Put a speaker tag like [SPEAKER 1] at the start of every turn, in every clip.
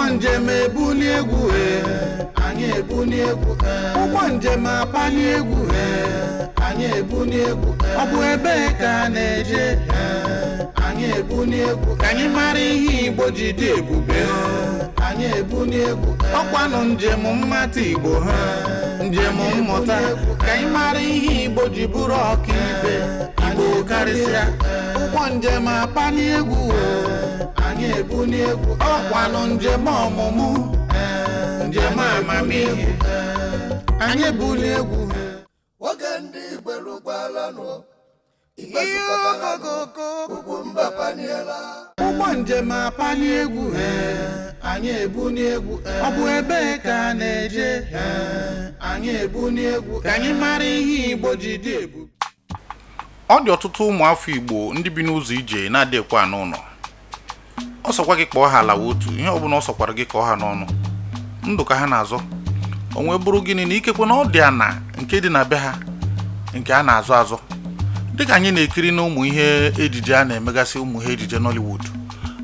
[SPEAKER 1] Ụgbọ njem ebuli egwu e, anyị ebuli egwu e. Ụgbọ njem apali egwu e, anyị ebuli egwu e. Ọ bụ ebee ka a na-eje e, anyị ebuli egwu. Ka anyị mara ihe Igbo ji dị ebube o, anyị ebuli egwu. Ọkwanụ njem mmata Igbo ha, njem mmụta. Ka anyị mara ihe Igbo ji bụrụ ọkaibe, Igbo karịsịa. Ụgbọ njem apali egwu o, anyị ebuli egwu. Ọkwanụ njem ọmụmụ, njem amamihe, anyị ebuli egwu.
[SPEAKER 2] Oge ndị Igbo rugbalanụ, Igbe zukọtalanụ, Ugwumba paniela.
[SPEAKER 1] Ụgbọ njem apali egwu he, anyị ebuli egwu. Ọ bụ ebee ka a na-eje he, anyị ebuli egwu. Ka anyị mara ihe Igbo ji dị ebube.
[SPEAKER 3] Ọ dị ọtụtụ ụmụafọ Igbo ndị bi n'ụzọ ije na-adịghịkwa anụ ụlọ. Ọ sọkwa gị kpọọ ha alawa otu ihe ọbụla, ọ sọkwara gị kọọ ha n'ọnụ, ndụ ka ha na-azọ. O wee bụrụ gịnị na ikekwe na ọ dị ana nke dị na be ha nke a na-azọ azọ, dịka anyị na-ekiri na ụmụ ihe ejije a na-emegasị, ụmụ ihe ejije Nollywood.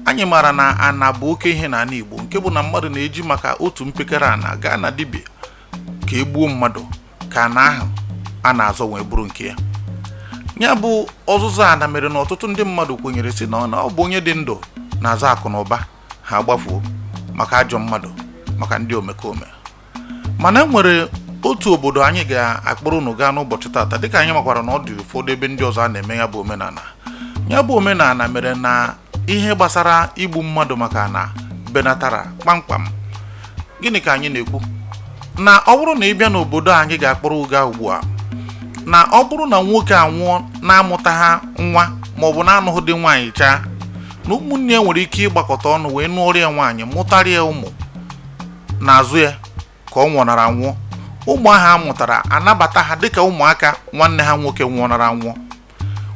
[SPEAKER 3] Anyị maara na ana bụ oke ihe n'ala Igbo, nke bụ na mmadụ na-eji maka otu mpekere ana gaa na dibịa ka e gbuo mmadụ ka ana ahụ a na-azọ wee bụrụ nke ya. Ya bụ ọzụzụ ana mere na ọtụtụ ndị mmadụ kwenyere si na ọ bụ onye dị ndụ na-azọ akụ na ụba ha gbafuo maka ajọ mmadụ, maka ndị omekome. Mana e nwere otu obodo anyị ga-akpọrọ unu gaa n'ụbọchị tata, dịka anyị makwara na ọ dị ụfọdụ ebe ndị ọzọ a na-eme ya bụ omenala. Ya bụ omenala mere na ihe gbasara igbu mmadụ maka na benatara kpamkpam. Gịnị ka anyị na-ekwu? Na ọ bụrụ na ị bịa n'obodo anyị ga-akpọrọ gaa ugbu a, na ọ bụrụ na nwoke anwụọ na-amụta ha nwa maọbụ na-anụghị dị nwaanyị chaa, na ụmụnne ya nwere ike ịgbakọta ọnụ wee nụọrọ ya nwaanyị, mụtara ya ụmụ n'azụ ya ka ọ nwụnara anwụọ. Ụmụ ahụ a mụtara, anabata ha dịka ụmụaka nwanne ha nwoke nwụnara anwụọ.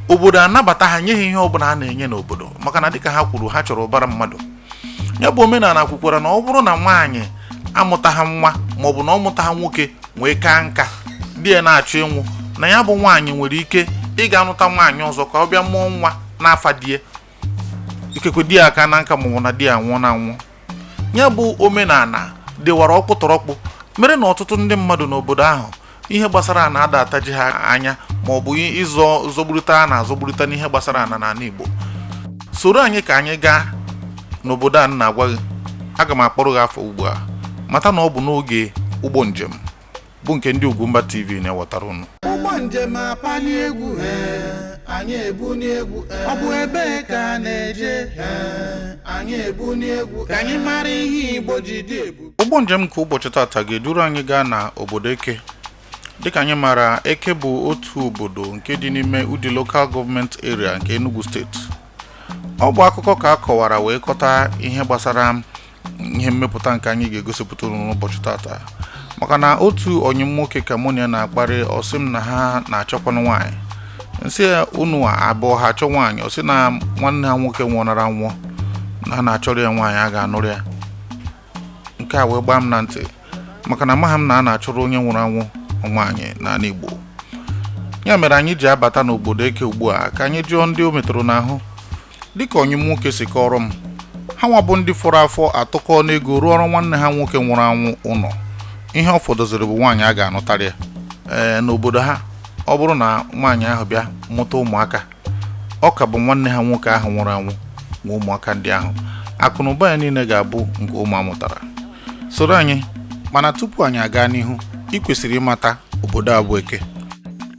[SPEAKER 3] Obodo anabata ha, nye ha ihe ọbụla a na-enye n'obodo, maka na dịka ha kwuru, ha chọrọ ụbara mmadụ. Ya bụ omenala kwukwara na ọ bụrụ na nwaanyị amụta ha nwa maọbụ na ọ mụta ha nwoke wee kaa nka, di ya na-achọ ịnwụ, na ya bụ nwaanyị nwere ike ịga anụta nwaanyị ọzọ ka ọ bịa mụọ nwa n'afa di ya, ikekwe di ya aka na nka maọbụ na di ya anwụọ na anwụọ. Ya bụ omenala dịwara ọkpụtọrọkpụ mere na ọtụtụ ndị mmadụ n'obodo ahụ, ihe gbasara ana ada ataji ha anya maọbụ ịzọ zọgburịta a na-azọgburịta n'ihe gbasara ana n'ala Igbo. Soro anyị ka anyị gaa n'obodo a na-agwa gị. Aga m akpọrọ gị afọ ugbu a. Mata na ọ bụ n'oge ụgbọ njem bụ nke ndị Ugwumba TV na-ewetara unu.
[SPEAKER 1] Ụgbọ njem apali egwu he, anyị ebuli egwu. Ọ bụ ebee ka a na-eje he, anyị ebuli egwu. Ka anyị mara ihe Igbo ji dị ebube.
[SPEAKER 3] Ụgbọ njem nke ụbọchị tata ga-eduru anyị gaa na obodo Eke. Dịka anyị maara, Eke bụ otu obodo nke dị n'ime Udi Local Government Area nke Enugu Steeti. Ọ bụ akụkọ ka a kọwara wee kọta ihe gbasara ihe mmepụta nke anyị ga-egosipụta unu n'ụbọchị tata, maka na otu onye nwoke ka mụ na ya na-akparị, ọ sị m na ha na-achọkwanụ nwaanyị. Nsị ya, unu abụọ ha achọ nwaanyị? Ọ sị na nwanne ha nwoke nwụọnara nwụọ, na ha na-achọrọ ya nwaanyị a ga-anụrụ ya. Nke a wee gbaa m na ntị, maka na amaghị m na a na-achọrọ onye nwụrụ anwụ nwaanyị n'ala Igbo. Ya mere anyị ji abata n'obodo Eke ugbu a ka anyị jụọ ndị o metụrụ n'ahụ. Dịka onye m nwoke si kọrọ m, ha nwa bụ ndị fọrọ afọ atụkọ n'ego rụọrọ nwanne ha nwoke nwụrụ anwụ ụlọ. Ihe ọ fọdụziri bụ nwaanyị a ga-anụtarị ya. Ee, n'obodo ha, ọ bụrụ na nwaanyị ahụ bịa mụta ụmụaka, ọ ka bụ nwanne ha nwoke ahụ nwụrụ anwụ nwe ụmụaka ndị ahụ. Akụ na ụba ya niile ga-abụ nke ụmụ amụtara. Soro anyị. Mana tupu anyị aga n'ihu, ị kwesịrị ịmata obodo a bụ Eke.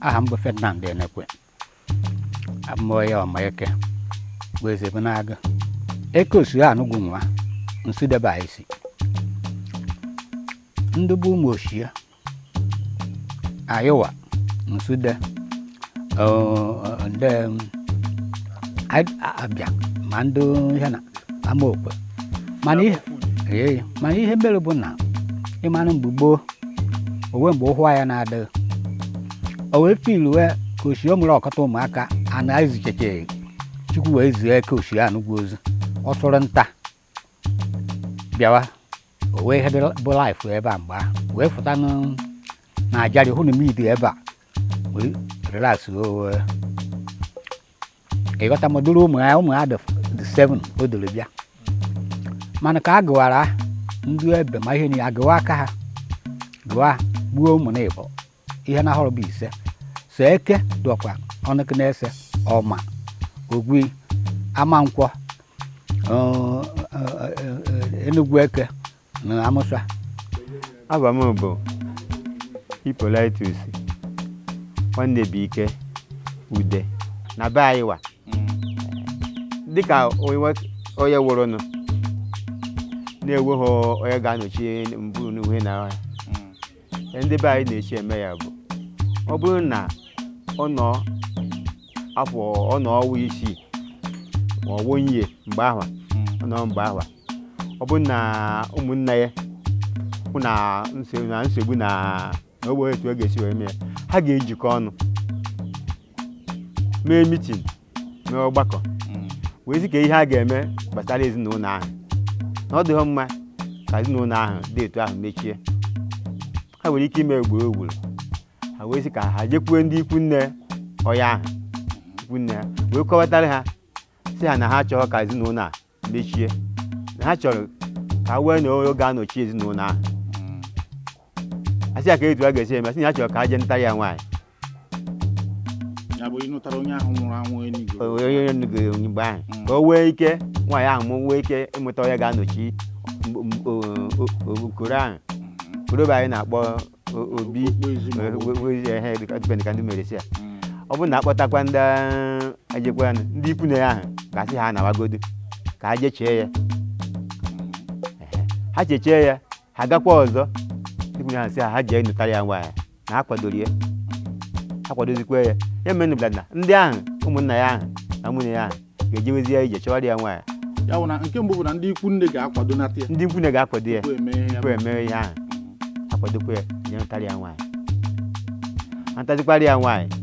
[SPEAKER 4] Aha m bụ Ferdinand Enekwe. Abụ m onye ọma Eke bụ eze bụ na-agụ Eke osu anụgwu nwa nsudebe anyị si ndị bụ ụmụ ochie ayịwa nsude ndị abịa ma ndị ihe na amaokwe. Mana ihe ee, mana ihe mere bụ na ịmanụ mgbe gboo onwe mgbe ụhụ ya na-adịghị, o wee filuwe ka osi o mụrụ ọkọta ụmụaka a na-ezicheche. Chukwu wee zie Eke osi anụgwu ozu. Ọ tụrụ nta bịawa, o wee ihe dị bụ life ebe a mgbe ahụ wee fụta na ajarị hụ na midi ebe a wee relax o ịghọta ma duru ụmụ ya. Ụmụ ya dị 7 o doro bịa. Mana ka a gụwara Ndị ebe ma ihe niile agụwa aka ha gụwa gbuo ụmụ na ịbọ ihe na ahọrọ bụ ise so eke dọkwa ọnụkụ na-ese ọma ogwi amankwọ enugwu eke na amụsa.
[SPEAKER 5] Aba m bụ Hippolytus Nwannebuike Ude na be anyị wa dịka onye nwụrụnụ na-enweghị onye ga-anọchi mbụ n'uhe na ya. Ndị be anyị na-echi eme ya bụ ọ bụrụ na ọ nọ afọ ọ nọ ọnwa 6 ma ọ bụ ihe mgbe ahụ ọ nọ mgbe ahụ ọ bụrụ na ụmụnne ya hụ na nsogbu na ogbe etu ọ ga-esi wee mee ya, ha ga-ejikọ ọnụ mee mitin mee ọgbakọ wee sị ka ihe a ga-eme gbasara ezinụlọ ahụ na ọ dịghị mma ka ezinụlọ ahụ dị etu ahụ mechie. Ha nwere ike ime ugboro ugboro ha wee sị ka ha jekwuo ndị ikwu nne ọya ahụ ikwu nne ha wee kọwatara ha sị ha na ha chọrọ ka ezinụlọ a mechie, na ha chọrọ ka wee na onye ga-anọchi ezinụlọ ahụ. Asị ya ka etu a ga-esi eme, asị na ya chọrọ ka ha jee nụtara ya nwaanyị.
[SPEAKER 3] Ya bụ ịnụtara onye ahụ nwụrụ anwụ enigwe.
[SPEAKER 5] Onye nugoro mgbe ahụ ka o nwee ike nwaanyị ahụ mụ nwee ike ịmụta onye ga-anọchi okoro ahụ. Okoro bụ anyị na-akpọ obi dịka ndị mere si ya. Ọ bụrụ na akpọtakwa ndị ejekwa ndị ikwu na ya ahụ ga-asị ha nawagodo ka ha jee chee ya. Ha chechee ya, ha gakwa ọzọ ndị ikwu na ha sị ha ha jee nụtara ya nwaanyị na ha kwadoro ya, ha kwadozikwa ya. Ya mere na ndị ahụ ụmụnna ya ahụ na nwunye ya ahụ ga-ejewezi ya ije chọwara ya nwaanyị.
[SPEAKER 3] Ya bụ na nke mbụ bụ na ndị ikwu nne ga-akwado nata ya.
[SPEAKER 5] Ndị ikwu nne ga-akwado ya tupu eme ihe ahụ, akwadokwa ya jee nụtara ya nwaanyị. Ntazikwara ya nwaanyị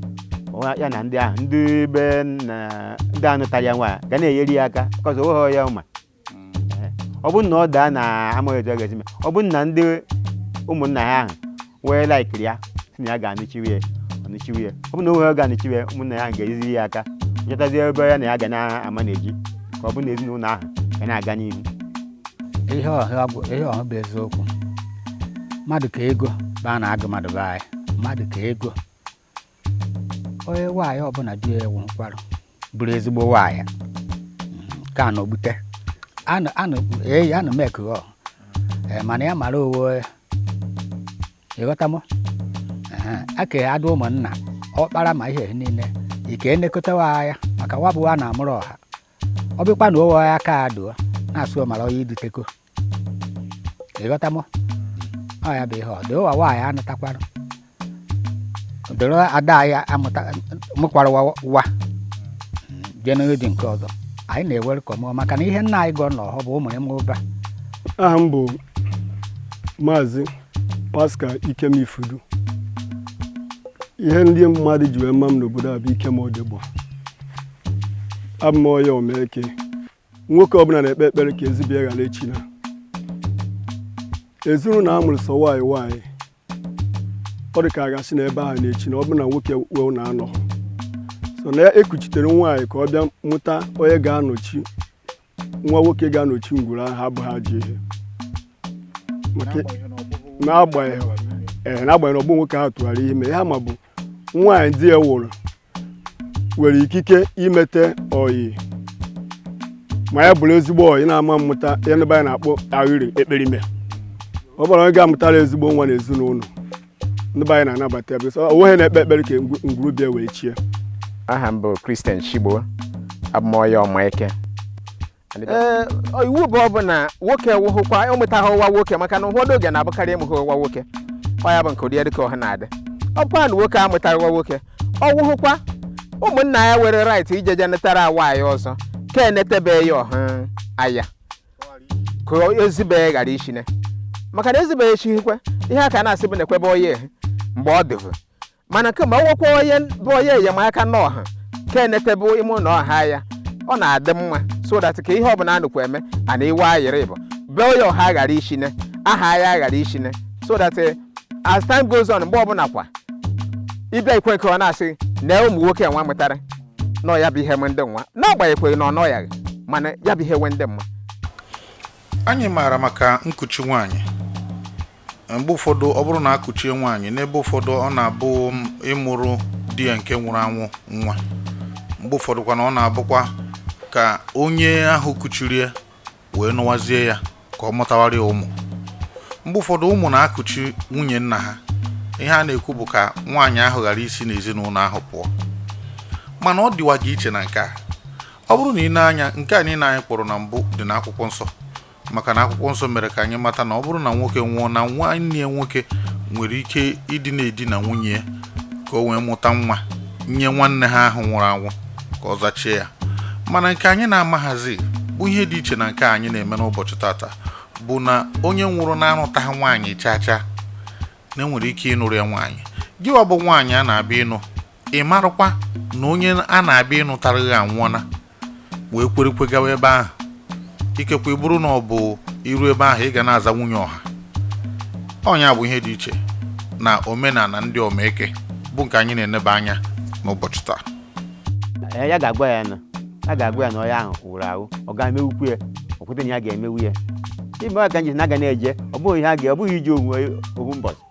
[SPEAKER 5] ya na ndị ahụ ndị be na ndị anụtara ya nwaanyị ga na-enyere ya aka kọzọ onweghị ya ụma. Ọ bụrụ na ọ daa na amaghị etu a ga-esi mee, ọ bụrụ na ndị ụmụnna ya ahụ wee laikiri ya si na ya ga-anụchiwe ya, ọnụchiwe ya. Ọ bụrụ na onwe ga-anụchiwe ya, ụmụnna ya ahụ ga-enyeziri ya aka chọtazie ebe ya na ya ga na-ama na-eji ka ọ bụ na ezinụlọ ahụ ga na-aga n'ihu.
[SPEAKER 4] Ihe ọhụ bụ eziokwu. Mmadụ ka ego baa na agụ mmadụ be anyị, mmadụ ka ego. Onye nwaanyị ọbụla di ya ewu nkwarụ bụrụ ezigbo nwaanyị ka nọ gbute anụ mekụọ mana ya mara owe ịghọta m aka adụ ụmụnna ọkpara ma ihe niile ike elekọtawa ya maka wa bụ wa na-amụrụ ọha ọ bịkwa na owe ya aka adụọ na-asụ mara onye iduteko ịghọta m ọ ya bụ ihe ọ dị ụwa nwaanyị anụtakwarụ doro ada ya amụta mụkwara wa jee n'oge nke ọzọ anyị na-ewere ka ọmụọ maka na ihe nna anyị gụọ n'ọhọ bụ ụmụ ịmụ ụba.
[SPEAKER 6] Aha m bụ Maazị Pascal Ikemifudu. Ihe ndị mmadụ ji wee ma m n'obodo a bụ Ikem Odegbo. Abụ m onye Omeke. Nwoke ọbụla na-ekpe ekpere ka ezibie ghara echi na ezinụlọ a mụrụ sọ nwaanyị nwaanyị ọ dị ka a ga-asị na ebe ahụ na-echi na ọ bụrụ na nwoke wee na-anọ so na ya ekuchitere nwaanyị ka ọ bịa mụta onye ga-anọchi nwa nwoke ga-anọchi ngwuru ahụ abụghị ajọ ihe. N'agbanyeghị na ọgbọ nwoke ahụ tụgharị ime ya ma bụ nwaanyị di ya nwụrụ nwere ikike imete oyi ma ya bụrụ ezigbo oyi na-ama mmụta ya n'ebe anyị na-akpọ aghịrị ekperime. Ọ bụrụ onye ga-amụtara ezigbo nwa na ezinụlọ ndị be anyị na-anabata ya bụ onwe na-ekpe ekpere ka ngwuru bịa wee chie.
[SPEAKER 7] Aha m bụ Christian Chigbo, abụ m onye Ọmaeke. Iwu bụ ọ bụ na nwoke wụhụkwa o mụtaghị ụwa nwoke maka na ụfọdụ oge na-abụkarị ịmụghị ụwa nwoke ọ ya bụ nke ụdị dịka ọha na-adị. Ọ bụkwa na nwoke amụtaghị ụwa nwoke ọ wụhụkwa ụmụnna ya were right ije je netara nwaanyị ọzọ ka enetebeghị ya ọha aya ka ezibeghị ghara ishine maka na ezibeghị echihikwe ihe a ka na-asị bụ na-ekwebe onye mgbe ọ dịbụ mana kemgbe ọ nwekwa onye bụ onye enyemaka n'ọha ka enetebe ime ụlọ ọha ya ọ na-adị mma so that ka ihe ọbụla anụkwa eme a na iwe ayịrị bụ be onye ọha ghara ishine aha ya ghara ishine so that as time goes on mgbe ọbụla kwa ịbịa ikwe nke ọ na-asị na ụmụ nwoke nwa mụtara nọ ya bụ ihe nwe ndị nwa n'agbanyeghị na ọ nọ ya mana ya bụ ihe nwe ndị mma.
[SPEAKER 3] Anyị maara maka nkuchi nwaanyị. Mgbe ụfọdụ, ọ bụrụ na akuchie nwaanyị n'ebe ụfọdụ, ọ na-abụ ịmụrụ di ya nke nwụrụ anwụ nwa. Mgbe ụfọdụ kwa na ọ na-abụkwa ka onye ahụ kuchiri ya wee nụwazie ya ka ọ mụtawara ya ụmụ. Mgbe ụfọdụ, ụmụ na-akuchi nwunye nna ha. Ihe a na-ekwu bụ ka nwaanyị ahụ ghara isi n'ezinụlọ ahụ pụọ. Mana ọ dịwa gị iche na nke a. Ọ bụrụ na ị na-anya nke a niile anyị kpọrọ na mbụ dị n'akwụkwọ nsọ, maka na akwụkwọ nsọ mere ka anyị mata na ọ bụrụ na nwoke nwụọ, na nwanne ya nwoke nwere ike ịdị na-edina nwunye ya ka o wee mụta nwa nye nwanne ha ahụ nwụrụ anwụ ka ọ zachie ya. Mana nke anyị na-amaghazi bụ ihe dị iche na nke anyị na-eme n'ụbọchị tata bụ na onye nwụrụ na-anụtaghị nwaanyị chaa chaa na enwere ike ịnụrụ ya nwaanyị. Gịwa bụ nwaanyị a na-abịa ịnụ, ị marụkwa na onye a na-abịa ịnụtaraghị anwụọna, wee kwerekwe gawa ebe ahụ. Ikekwe bụrụ na ọ bụ iru ebe ahụ, ị ga na-aza nwunye ọha. Ọnya bụ ihe dị iche na omenala ndị Omeke bụ nke anyị na-eneba anya n'ụbọchị taa.
[SPEAKER 5] Ee, ya ga-agwa ya na a ga-agwa ya na onye ahụ nwụrụ anwụ, ọ ga-emewukwu ya. Ọ kweta na ya ga-emewu ya. Ime aka nji na aga na-eje, ọ bụghị ihe a ga, ọ bụghị ije onwe ohu mbọchị,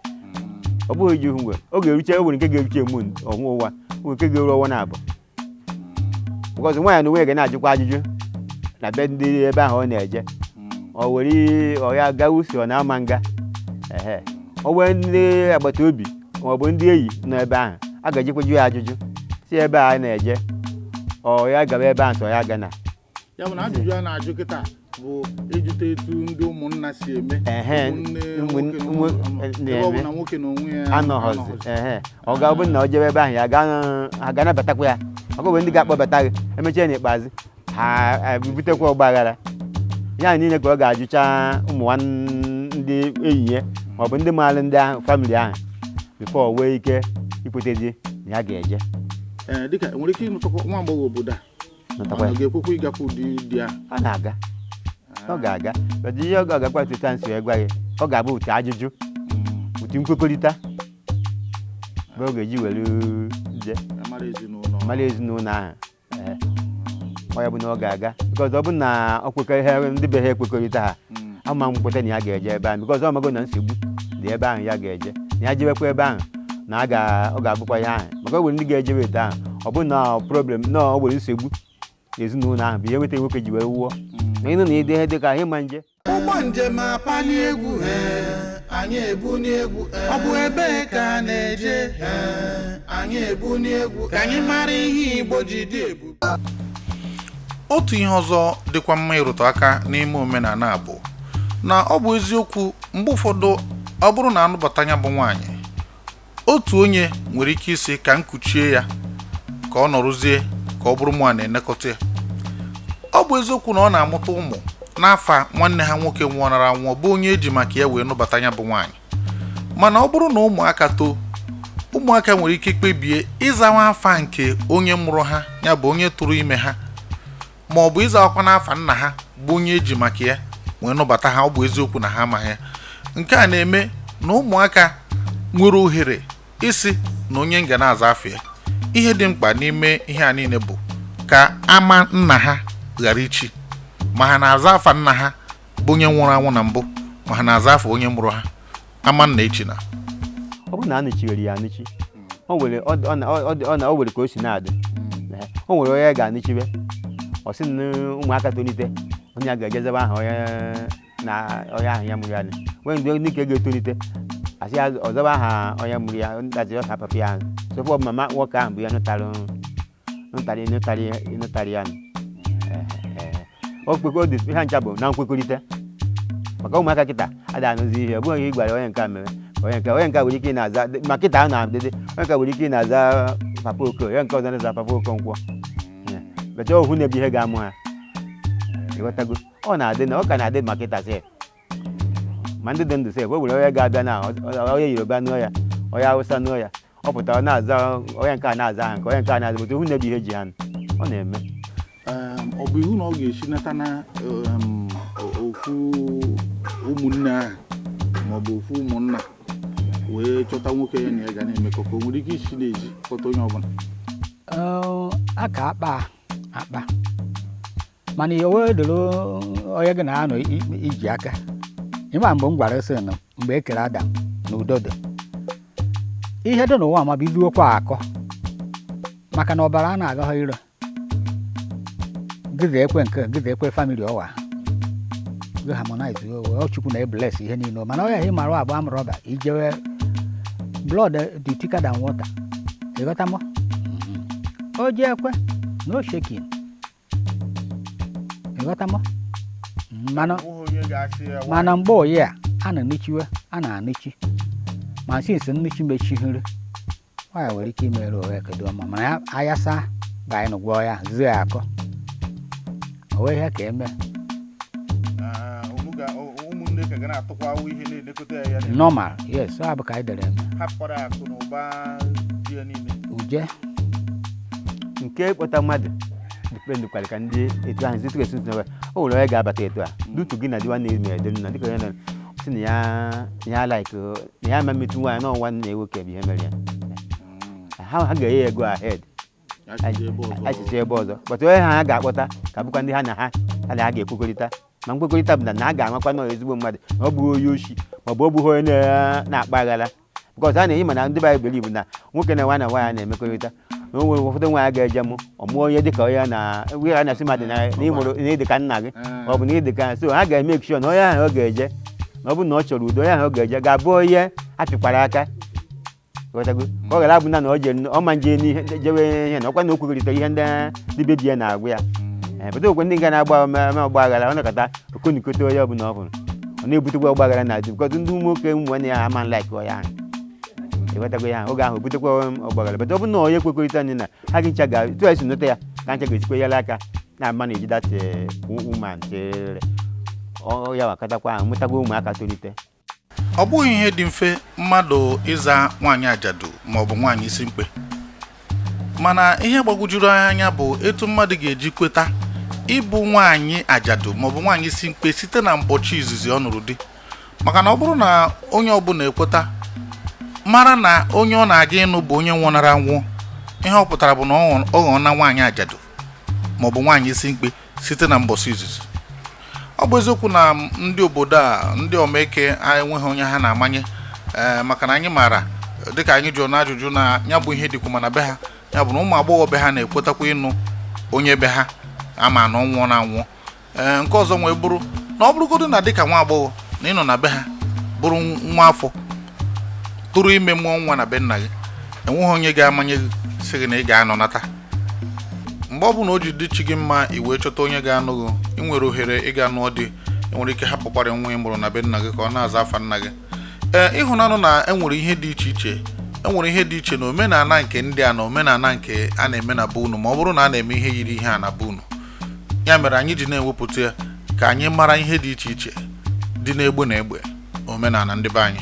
[SPEAKER 5] ọ bụghị ije ohu mgbe ọ ga-eruche. O nwere nke ga-eruche emu ọnwa ụwa, o nwere nke ga-eru ọnwa na abụọ, because nwaanyị na onwe ya ga na-ajụkwa ajụjụ na be ndị ebe ahụ ọ na-eje. Ọ were ọ ya gawa usi, ọ na-ama nga ehe, o nwee ndị agbata obi maọbụ ndị enyi nọ ebe ahụ a ga-ejikwa jụ ya ajụjụ, si ebe a na-eje, ọ ya gaba ebe ahụ, sọ ya gana.
[SPEAKER 1] Ya bụ na ajụjụ a na-ajụ kịta bụ ịjụta etu ndị ụmụnna si eme.
[SPEAKER 5] Ehe.
[SPEAKER 1] Ụmụnne
[SPEAKER 5] ụmụ-
[SPEAKER 1] nwoke na ebe ọ bụ na nwoke na onwe ya
[SPEAKER 5] anọghọzi. Ehe, ọ ga ọ bụ na o jebe ebe ahụ, ya ga ha ga-anabatakwa ya. Ọ bụ ndị ga-akpọbata gị, emechaa n'ikpeazụ ha ebutekwa ọgba aghara ya niile, ka ọ ga-ajụcha ụmụ ndị enyi ya maọbụ ndị maara ndị ahụ, family ahụ, before nwee ike ikwetezi na ya ga-eje.
[SPEAKER 1] Ee, dịka enwere ike ịnụtakwa nwa agbọghọ obodo a
[SPEAKER 5] nụtakwa
[SPEAKER 1] mana
[SPEAKER 5] ya.
[SPEAKER 1] ọ ga-ekwekwa ịgakwa ụdị di ahụ?
[SPEAKER 5] Ọ na-aga, ọ ga-aga, but ihe ọ ga-agakwa tuta nsi wee gwa gị, ọ ga-abụ ụtụ ajụjụ, ụtụ nkwekọrịta mgbe ọ ga-eji were je.
[SPEAKER 1] Mara ezinụlọ.
[SPEAKER 5] Mara ezinụlọ ahụ. Ee, ọ ya bụ na ọ ga-aga, because ọ bụ na ọ kwekọ ihe ndị be ha ekwekọrịta ha, ama m kweta na ya ga-eje ebe ahụ, because ọ mago na nsogbu dị ebe ahụ ya ga-eje, na ya jebekwa ebe ahụ na a ga ọ ga-abụkwa ihe ahụ, maka o nwere ndị ga-ejebe etu ahụ, ọ bụ na problem na ọ nwere nsogbu ezinụlọ ahụ bụ ihe nweta nwoke ji wee wụọ na ịnụ na ide ihe dị ka ịma nje.
[SPEAKER 1] Ụgbọ njem apali egwu, ee, anyị ebuni egwu. Ọ bụ ebee ka a na-eje? Ee, anyị ebuni egwu ka anyị mara ihe Igbo ji dị ebube.
[SPEAKER 3] Otu ihe ọzọ dịkwa mma ịrụtụ aka n'ime omenala a bụ na ọ bụ eziokwu, mgbe ụfọdụ, ọ bụrụ na anụbata ya bụ nwaanyị, otu onye nwere ike isi ka m kuchie ya ka ọ nọrụzie, ka ọ bụrụ mụ a na-enekọta ya. Ọ bụ eziokwu na ọ na-amụta ụmụ n'afa nwanne ha nwoke nwụọnara anwụọ, bụ onye eji maka ya wee nụbata ya bụ nwaanyị. Mana ọ bụrụ na ụmụaka too, ụmụaka nwere ike kpebie ịzawa afa nke onye mụrụ ha, ya bụ onye tụrụ ime ha, ma ọ bụ ịzawakwa n'afa nna ha, bụ onye eji maka ya wee nụbata ha. Ọ bụ eziokwu na ha amaghị ya. Nke a na-eme na ụmụaka nwere ohere isi na onye nga na-aza afọ ya. Ihe dị mkpa n'ime ihe a niile bụ ka ama nna ha ghara ichi, ma ha na-aza afa nna ha bụ onye nwụrụ anwụ na mbụ, ma ha na-aza afa onye mụrụ ha, ama nna echi na
[SPEAKER 5] Ọ bụrụ na a nụchiwere ya anụchi, o nwere ọ ọ na ọ dị- ọ na o nwere ka o si na-adị. Ee, o nwere onye ga-anụchibe, ọ sị na ụmụaka tolite, onye a ga-ejezebe aha onye na onye ahụ ya mụrụ ya nị. Nwee ndị nke ga-etolite, asị ya ọzọba aha onye mụrụ ya, ndazi ọha papa ya ahụ tupu ọ bụ mama nwoke ahụ bụ ya nụtarị ya nị. Ee, ee. O kwekọ dị ihe ncha bụ na nkwekọrịta, maka ụmụaka kịta ada anụzi ihe. Ọ bụghị ihe ị gwara onye nke a mere onye nke nwere ike ị na-aza ma kịta a na-adịdị, onye nke nwere ike ị na-aza papa Okoye, onye nke ọzọ na-aza papa Okonkwo, bete ohu na-ebu ihe ga-amụ ha. Ịghọtago? Ọ na-adị na ọ ka na-adị ma kịta sef, ma ndị dị ndụ sef, o nwere onye ga-abịa na onye Yoruba nụọ ya, onye Hausa nụọ ya, ọ pụtara ọ na-aza onye nke a na-aza aha nke onye nke a na-aza, bete ohu na-ebu ihe ji ha nụ. Ọ na-eme.
[SPEAKER 1] Ọ bụ iwu na ọ ga-esi nata na ofu ụmụnne ahụ maọbụ ofu ụmụnna wee chọta nwoke ya na ya ga na-emekọ, ka o nwere ike isi n'ezi kpọta onye ọbụla?
[SPEAKER 4] Ee, a ka akpa akpa. Mana ihe wee doro onye gị na-anọ iji aka ịma mgbe m gwara sị na mgbe e kere Adam na udo dị ihe dị n'ụwa ma bụ iluokwa akọ, maka na ọbara a na-agaghị iro gịza ekwe nke gịza ekwe family ọwa gị harmonize ọ Chukwu na bless ihe niile. Mana ọ ya ihe mara abụ amụrọba ijewe blood dị thicker than water, ịghọta mọ o ji ekwe no shaking, ịghọta mọ. Mana mana mgbe oyi a a na-emechiwe a na-anịchi ma sinsi nnichi mechighiri nwaanyị nwere ike imere onwe kedu ọma, mana ayasa ga anyị nụgwọ ya zie akọ onwe ihe ka eme.
[SPEAKER 3] Ụmụnne ka ga na-atụkwa ihe na-elekọta ya ya.
[SPEAKER 4] Normal, yes, ọ bụ ka anyị dere eme.
[SPEAKER 3] Hapụkwara akụ na ụba dị ya niile.
[SPEAKER 4] Uje.
[SPEAKER 5] Nke kpọta mmadụ dipendịkwara ka ndị etu ahụ zitu esi ntụ o nwere onye ga-abata etu a dutu gị na di nwanne mere dị nna dịka onye na si na ya ya like na ya ama mmetụ nwaanyị na nwanne ya nwoke bụ ihe mere ya, ha ga-enye ya go ahead achịcha ebe ọzọ. But onye ha ga-akpọta ka bụkwa ndị ha na ha ha ga-ekwekọrịta, ma nkwekọrịta bụ na a ga-amakwa na ezigbo mmadụ, na ọ bụghị onye oshi ma ọ bụ ọ bụghị onye na-akpa aghara, because a na-enye mana ndị Baịbụl bụ na nwoke na nwaanyị na nwaanyị na-emekọrịta na o nwere ụfọdụ nwaanyị ga-eje mụ ọmụọ onye dịka onye na a na-asị mmadụ na ịmụrụ na ịdị ka nna gị ọ bụ na ịdị ka, so ha ga-eme sure na onye ahụ ọ ga-eje na ọ bụ na ọ chọrọ udo, onye ahụ ọ ga-eje ga-abụ onye apịkwara aka, ghọtago, ka ọ ghara abụ na ọ jere ọma nje n'ihe jewe ihe na ọkwa na o kwekọrịtara ihe ndị dịbe di ya na-agwa ya. Pụta okwe ndị nga na-agba ọgba aghara ọ nakọta okonikote onye ọbụla ọ hụrụ ọ na-ebutekwa ọgba aghara na di, because ndị ụmụ nwoke ụmụ nwanne ya ama nlaik onye ahụ, ịghọtago ya, oge ahụ obutekwa ọgba aghara. Bata ọ bụrụ na onye kwekọrịta ndị na ha gị ncha ga tụ esi nụta ya ka ncha ga-esikwa yara aka na-ama na ejida woman chere ọ ya wakatakwa ahụ mụtakwa ụmụaka tolite.
[SPEAKER 3] Ọ bụghị ihe dị mfe mmadụ ịza nwaanyị ajadu ma ọ bụ nwaanyị isi mkpe, mana ihe gbagwojuru anya bụ etu mmadụ ga-eji kweta ịbụ nwaanyị ajadu ma ọ bụ nwaanyị isi mkpe site na mbọchị izizi ọ nụrụ di, maka na ọ bụrụ na onye ọbụla ekweta mara na onye ọ na-aga ịnụ bụ onye nwụnara anwụ, ihe ọ pụtara bụ na ọ ghọọ na nwaanyị ajadu ma ọ bụ nwaanyị isi mkpe site na mbọchị izizi. Ọ bụ eziokwu na ndị obodo a ndị omeke enweghị onye ha na-amanye, maka na anyị maara dịka anyị jụrụ n'ajụjụ na ya bụ ihe dịkwa mana be ha, ya bụ na ụmụ agbọghọ be ha na-ekwetakwa ịnụ onye be ha ama na ọ nwụọ na anwụọ. Nke ọzọ nwee bụrụ na ọ bụrụgodu na dịka nwa agbọghọ na ịnọ na be ha bụrụ nwa afọ tụrụ ime mụọ nwa na be nna gị, enweghị onye ga-amanye gị sị gị na ị ga-anọ nata. Mgbe ọ bụla o ji dị chi gị mma i wee chọta onye ga-anụ gị, ị nwere ohere ịga nụọ di, ị nwere ike hapụkwara nwa ị mụrụ na be nna gị ka ọ na-aza afa nna gị. Ịhụnanụ na enwere ihe dị iche iche, enwere ihe dị iche na omenala nke ndị a na omenala nke a na-eme na be unu, ma ọ bụrụ na a na-eme ihe yiri ihe a na be unu. Ya mere anyị ji na-ewepụta ya ka anyị mara ihe dị iche iche dị n'egbe na egbe omenala ndị be anyị.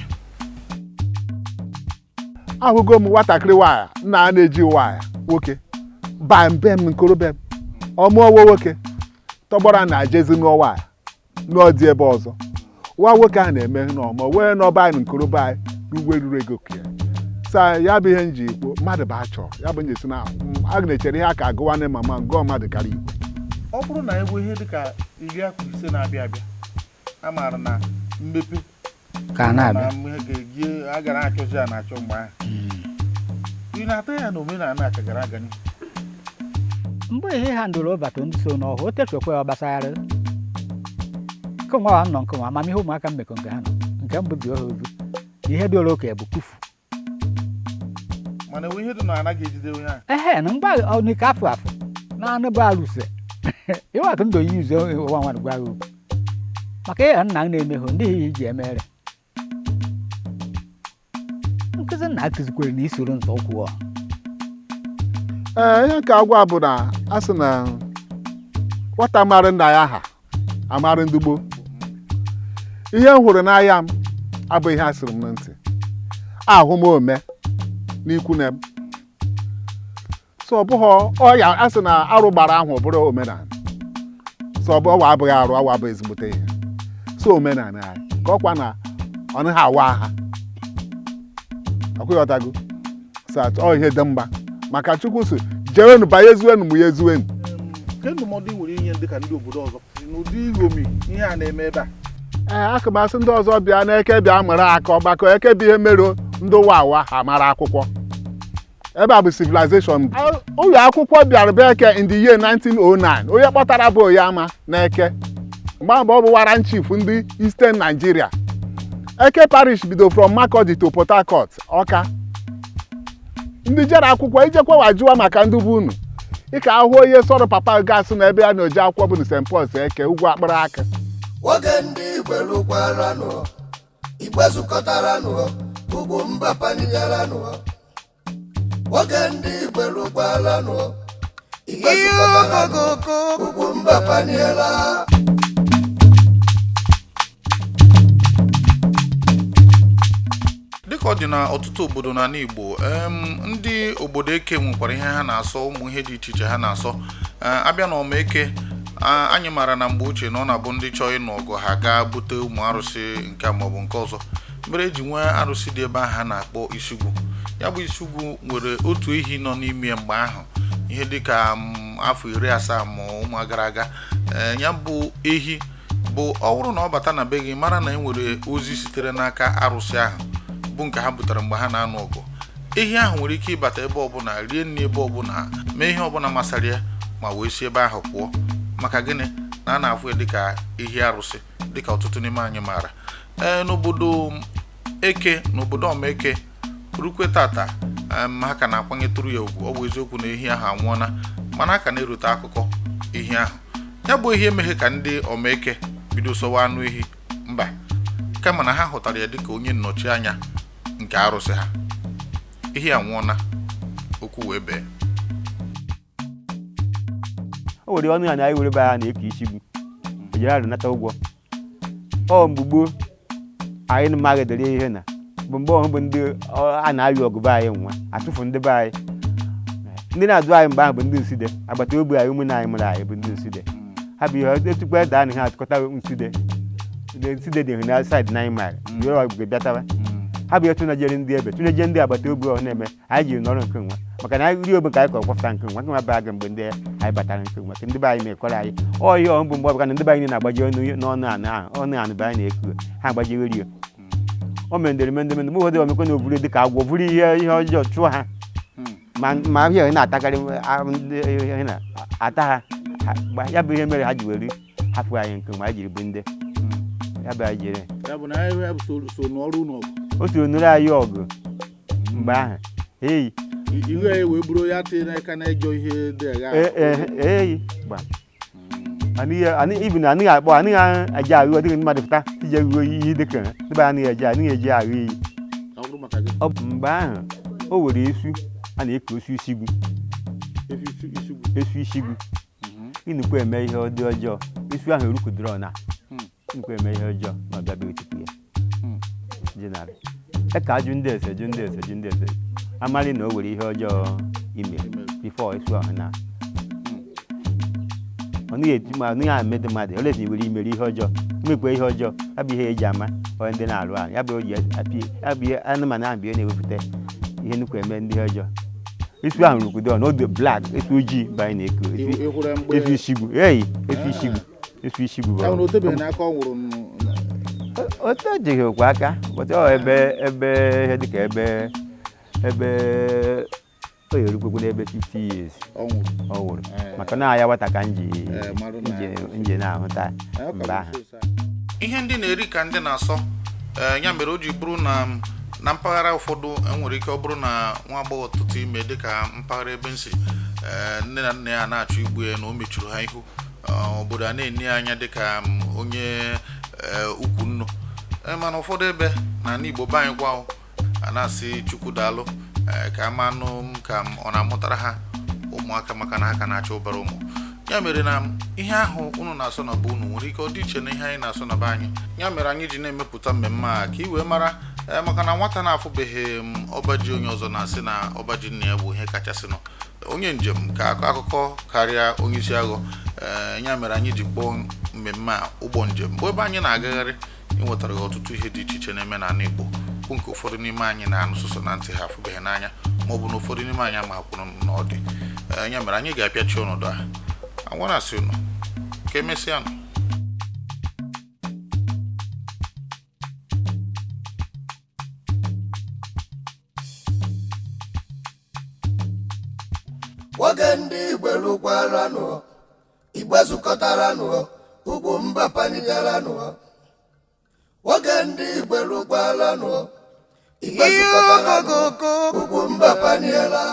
[SPEAKER 8] Ahụgo m nwatakịrị nwaanyị nna a na-eji nwaanyị nwoke ba mbe m nkorobịa m ọmụọwo nwoke tọgbọrọ na-ajezi nụọ nwaanyị nụọ dị ebe ọzọ, nwa nwoke a na-eme n'ọmọ wee n'ọba anyị nkorobịa anyị n'ugbo eruru ego ka ya sa ya bụ ihe m ji kwuo mmadụ bụ achọrọ ya bụ njesi na a na-echere ihe a ka agụwa mama ngụọ mmadụ karịa igwe.
[SPEAKER 3] Ọ bụrụ na ewu ihe dịka 50 na-abịa abịa a maara na mmepe
[SPEAKER 4] ka na-abịa
[SPEAKER 3] ga-eji a gara achọzi a na-achọ mgbe ahụ ị na-ata ya na omenala a ka gara aga n'ihu.
[SPEAKER 4] Mgbe ihe ha ndụrụ ụbata ndị so n'ọhụ o techekwa ya gbasara nke nwa nọ nke nwa amamihe ụmụaka mmekọ nke ha nọ nke mbụ dị ohe ozu ihe dị ole oke bụ kufu,
[SPEAKER 3] mana enwe ihe dị na anaghị ejide onye ahụ.
[SPEAKER 4] Ehe na mgbe ọnike afọ afọ na anụ bụ alụse ịwatụ ndụ yi uzo ụwa nwa gwa okwu maka ihe nna na-emehụ ndị ihe iji emere nkụzi nna akụzikwere na isoro nzọụkwụ ọ.
[SPEAKER 8] Ee, ihe nke agwa bụ na a sị na nwata mara nna ya aha amara ndị gboo. Ihe m hụrụ n'anya m abụghị ihe a sịrị m na ntị, ahụ m ome n'ikwu na m so ọ bụghị ọya a sị na arụ gbara ahụ ọ bụrụ omenala, so ọ bụ ọwa abụghị arụ, awa abụghị ezigbote ihe, so omenala anyị ka ọkwa na ọ naghị awa aha ọkwụghọtago so ọ ihe dị mma maka Chukwu so jewenu banyezuenu mụ ya ezuenu.
[SPEAKER 1] Ke ndụmọdụ ị nwere inye ndị ka ndị obodo ọzọ n'ụdị iṅomi ihe a na-eme ebe a?
[SPEAKER 8] Ee, aka m asị ndị ọzọ bịa n'eke, bịa mụrụ aka ọgbakọ eke bụ ihe mere ndị ụwa awa ha mara akwụkwọ. Ebe a bụ civilization. Ụlọ akwụkwọ bịara bịa eke in the year 1909. Onye kpọtara bụ Oyama n'eke mgbe ahụ ọ bụ warrant chief ndị Eastern Nigeria. Eke parish bido from Makurdi to Port Harcourt, Ọka. Ndị jere akwụkwọ ijekwa wajụwa maka ndị bụ unu ịka ahụ onye sọrọ papa gasị na ebe ya na-oje akwụkwọ bụ na St. Paul's Eke ugwu akpara aka.
[SPEAKER 2] Oge ndị Igbo rukwaranụ, Igbo zukọtaranụ, ugwu mba panigaranụ. Oge ndị Igbo rukwaranụ, Igbo zukọtaranụ, ugwu mba paniela.
[SPEAKER 3] Dịka ọ dị na ọtụtụ obodo n'ala Igbo, ndị obodo Eke nwekwara ihe ha na-asọ, ụmụ ihe dị iche iche ha na-asọ. Abịa na ọma Eke, anyị maara na mgbe ochie na ọ na-abụ ndị chọọ ịnụ ọgụ, ha gaa bute ụmụ arụsị nke a maọbụ nke ọzọ, mere eji nwee arụsị dị ebe ahụ ha na-akpọ Isugwu. Ya bụ Isugwu nwere otu ehi nọ n'ime ya mgbe ahụ, ihe dịka afọ 70 ma ụmụ gara aga. Ya bụ ehi bụ ọ bụrụ na ọ bata na be gị, mara na e nwere ozi sitere n'aka arụsị ahụ bụ nke ha butere mgbe ha na-anụ ọgụ. Ehi ahụ nwere ike ịbata ebe ọbụla, rie nri ebe ọbụla, mee ihe ọbụla masịrị ya, ma wee si ebe ahụ pụọ. Maka gịnị na a na-afụ ya dịka ehi arụsị, dịka ọtụtụ n'ime anyị maara. Ee, n'obodo Eke, n'obodo Ọmaeke rukwe tata, ha ka na-akwanyetụrụ ya ugwu. Ọ bụ eziokwu na ehi ahụ anwụọla, mana a ka na-erute akụkọ ehi ahụ. Ya bụ ehi emeghe ka ndị Ọmaeke bido sọwa anụ ehi, mba, kama na ha hụtara ya dịka onye nnọchi anya nke arụsị ha. Ehi anwụọna, okwu wee bee.
[SPEAKER 5] O were ọnụ ya na anyị were be ya na-eke isigwu ejere arụ nata ụgwọ. Ọ mgbe gboo anyị maghị dere ihe na bụ mgbe ọhụ bụ ndị a na-ayụ ọgụ be anyị nwa atụfu ndị be anyị. Ndị na-azụ anyị mgbe ahụ bụ ndị nside agbata obi anyị, ụmụnne anyị mụrụ anyị bụ ndị nside. Ha bụ ihe etukwa daa na ha atụkọta nside. Ndị nside dị na side 9 mile yọrọ ọgụ bịatawa. Ha bụ ihe tụnajere ndị ebe tụnaje ndị agbata obi ọhụ na-eme anyị jiri nọrọ nke nwa, maka na anyị rie obe nke anyị kọrọ kwafụta nke nwa nke nwa baa gị mgbe ndị anyị batara nke nwa ka ndị be anyị na-ekọrọ anyị ọ ihe ọhụ bụ mgbe ọbụla na ndị be anyị na-agbaji ọnụ n'ọnụ anụ ahụ, ọnụ anụ be anyị na-eku ha agbajigheri ya. O mendere mende mende mgbe ụfọdụ omekwe na ovuru dị ka agwọ vuru ihe ihe ọjọọ chụọ ha, ma ihe na-atakarị ndị ihe na-ata ha ya bụ ihe mere ha ji were hapụ anyị nke nwa anyị jiri bụ ndị ya bụ anyị jere.
[SPEAKER 1] Ya bụ na ya bụ so n'ọrụ unu ọgụ.
[SPEAKER 5] O soro nụrụ anyị ọgụ mgbe ahụ eyi.
[SPEAKER 1] Iwe ya wee bụrụ ya tinye n'aka na ịjọ ihe dị agha.
[SPEAKER 5] Eyi gba ibu na anaghị akpọ anaghị eji aghụ ọ dịghị mmadụ pụta ije ghuo iyi dịka ndị be anaghị eji anaghị eji aghụ iyi.
[SPEAKER 1] Ọ bụrụ maka gị.
[SPEAKER 5] Ọ bụ mgbe ahụ o were esu a na-eke osu isigwu.
[SPEAKER 1] Efi isigwu.
[SPEAKER 5] Esu isigwu. Ịnụkwa eme ihe dị ọjọọ esu ahụ erukudoro na ịnụkwa eme ihe ọjọọ ma bịa bịa otupu ya. Jenarị eka ajụ ndị ese jụ ndị ese jụ ndị ese amalị na o were ihe ọjọọ ime bifo esu ahụ na ọ naghị eti ma ọ naghị amedị mmadụ ọ lesi were imere ihe ọjọọ imekwa ihe ọjọọ. Ya bụ ihe eji ama onye ndị na-arụ arụ ya bụ o ji apị ya bụ ihe anụmanụ ahụ bụ ihe na-ewepụta ihe nnukwu eme ndị ọjọọ. Esu ahụ rukwudo na ọdụ blak esu ojii bụ anyị na-eku
[SPEAKER 1] Ị hụrụ ya mgbe
[SPEAKER 5] esu isigwu eyi esu isigwu esu isigwu bụ
[SPEAKER 1] Ya bụ na o tebeghị n'aka ọ nwụrụ
[SPEAKER 5] O tejighị okwe aka but ọ ebe ebe ihe dịka ebe ebe o yerukwekwu n'ebe 50 years
[SPEAKER 1] ọ nwụrụ.
[SPEAKER 5] Ọ nwụrụ maka na ya nwata ka m ji
[SPEAKER 1] marụ na
[SPEAKER 5] nje na-ahụta
[SPEAKER 1] Ọ ka
[SPEAKER 5] mgbe
[SPEAKER 1] bụ
[SPEAKER 5] ahụ.
[SPEAKER 1] nso nso a.
[SPEAKER 3] Ihe ndị na-eri ka ndị na-asọ. Ee, ya mere o ji bụrụ na na mpaghara ụfọdụ enwere ike ọ bụrụ na nwa agbọghọ tụtụ ime dịka mpaghara ebe nsi, ee, nne na nna ya na-achọ igbu ya na o mechuru ha ihu. Obodo a na-enye ya anya dịka onye, ee, ukwu nnu. Ee, mana ụfọdụ ebe na ala Igbo be anyị kwa a na-asị Chukwu daalụ, ee, ka amanụ m ka m ọ na-amụtara ha ụmụaka maka na ha ka na-achọ ụbara ụmụ. Ya mere na ihe ahụ unu na-asọ na be unu nwere ike ọ dị iche na ihe anyị na-asọ na be anyị. Ya mere anyị ji na-emepụta mmemme a ka ị wee mara, ee, maka na nwata na-afụbeghị m ọba ji onye ọzọ na-asị na ọba ji nna ya bụ ihe kachasịnụ. Onye njem ka akọ akụkọ karịa onye isi aghọ. Ee, ya mere anyị ji kpọọ mmemme a ụgbọ njem, bụ ebe anyị na-agagharị ịnwetara gị ọtụtụ ihe dị iche iche na-eme n'ala Igbo, bụ nke ụfọdụ n'ime anyị na-anụ sọsọ na ntị ha afụbeghị n'anya, ma ọ bụ na ụfọdụ n'ime anyị amakwụrụ na ọ dị. Ee, ya mere anyị ga-apịachi ọnọdụ a. Agwa na-asị unu ka emesịa nụ.
[SPEAKER 2] Nwoke ndị Igbo lụkwaranụ, Igbo zukọtaranụ, ugwu mba panigaranụ. Nwoke ndị Igbo lụkwaranụ, Igbo zukọtaranụ, ugwu mba paniela.